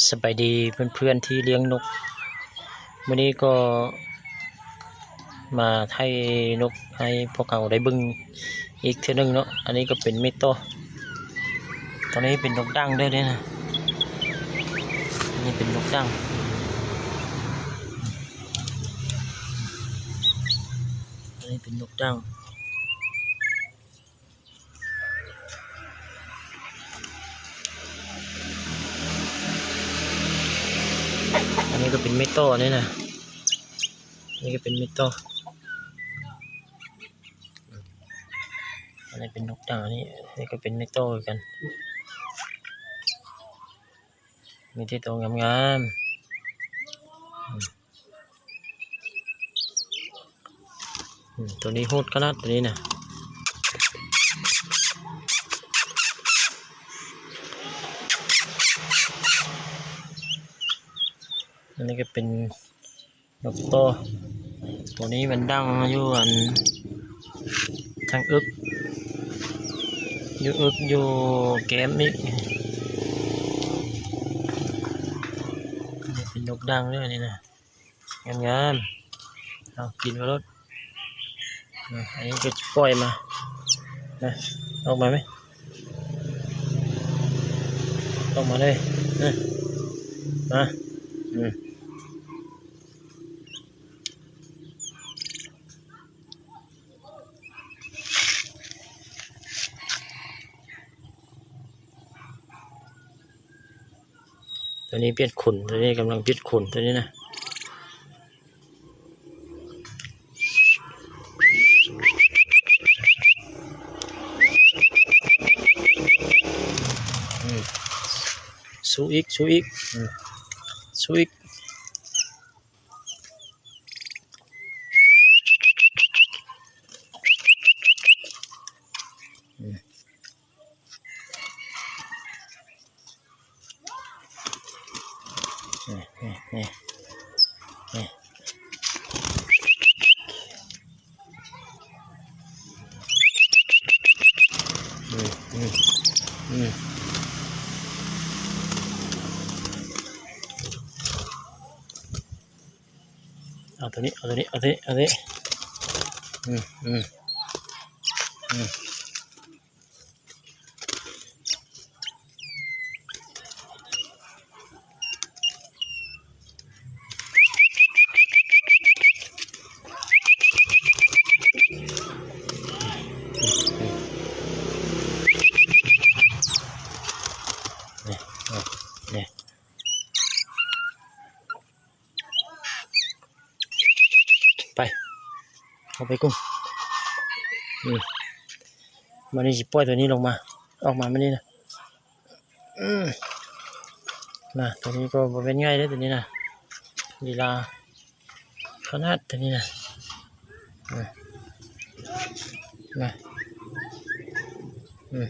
ສະບາຍດີເພື່ອນໆທີ່ລ້ຽງນົກ, ມື້ນີ້ກໍມາໄຖ່ນົກໃຫ້ພວກເຮົາໄດ້ເບິ່ງອີກເທື່ອໜຶ່ງເນາະ. ອັນນີ້ກໍເປັນເມັດຕໍ່, ຕົວນີ້ເປັນນົກດັງເດີນີ້ນະ, ອັນນີ້ເປັນນົກດັງ, ອັນນີ້ເປັນນົກດັງ. ອັນນີ້ກໍເປັນເມັດຕໍ່ນີ້ນະ, ນີ້ກໍເປັນເມັດຕໍ່, ອັນນີ້ເປັນນົກຕ່າງ, ອັນນີ້ ອັນນີ້ກໍເປັນເມັດຕໍ່ຄືກັນ, ມີແຕ່ຕົວງາມໆ. ອືມ ຕົວນີ້ໂຫດຂະໜາດ ຕົວນີ້ນະ. ອັນນີ້ກໍເປັນນົກຕໍ່, ຕົວນີ້ມັນດັງຢູ່ອັນທາງເອິກ, ຢູ່ເອິກ ຢູ່ແກ້ມອີກ. ອັນນີ້ເປັນນົກດັງເດີ ອັນນີ້ນະ. ງາມໆ ເອົາກິນມາໂລດ. ອາ ອັນນີ້ກໍປ່ອຍມານະ, ອອກມາໄໝ? ອອກມາເລີຍ ນະ, ມາ. ອືມ. ຕົວນີ້ປ່ຽນຂົນ, ຕົວນີ້ກຳລັງປ່ຽນຂົນ ຕົວນີ້ນະ. ອືມ ສູ້ອີກ ສູ້ອີກ ອືມ ສູ້ອີກ. ອືມ ນີ້ ນີ້ ນີ້ ນີ້ ອືມ ອືມ ອືມ. ເອົາຕົວນີ້ ເອົາຕົວນີ້ ເອົາຕົວນີ້ ເອົາຕົວນີ້ ອືມ ອືມ ອືມ. ນີ້ ນີ້ ນີ້. ໄປ ເຂົ້າໄປກຸ້ມ. ອືມ ບາດນີ້ຊິປ່ອຍຕົວນີ້ລົງມາ ອອກມາບາດນີ້ນະ. ອືມ ນະ ຕົວນີ້ກໍບໍ່ແມ່ນງ່າຍເດ້ ຕົວນີ້ນະ, ລີລາຂະໜາດຕົວນີ້ນະ. ອືມ ນະ ອືມ.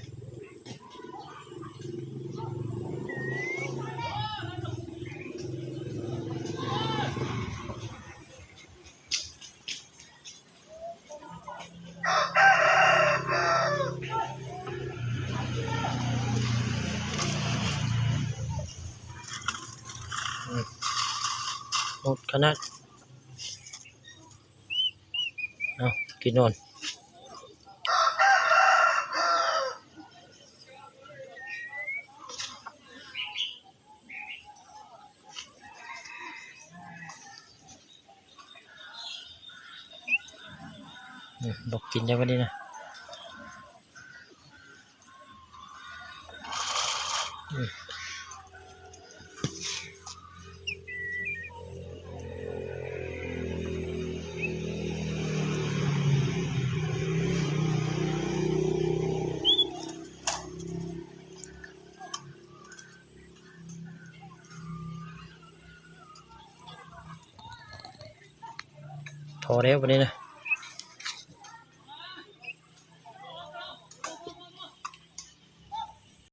ອືມ ໂຫດຂະໜາດ. ເອົາ ກິນນອນ. ອືມ ບໍ່ກິນແລ້ວບັດນີ້ນະ. ອືມ. ພໍແລ້ວບັດນີ້ນະ.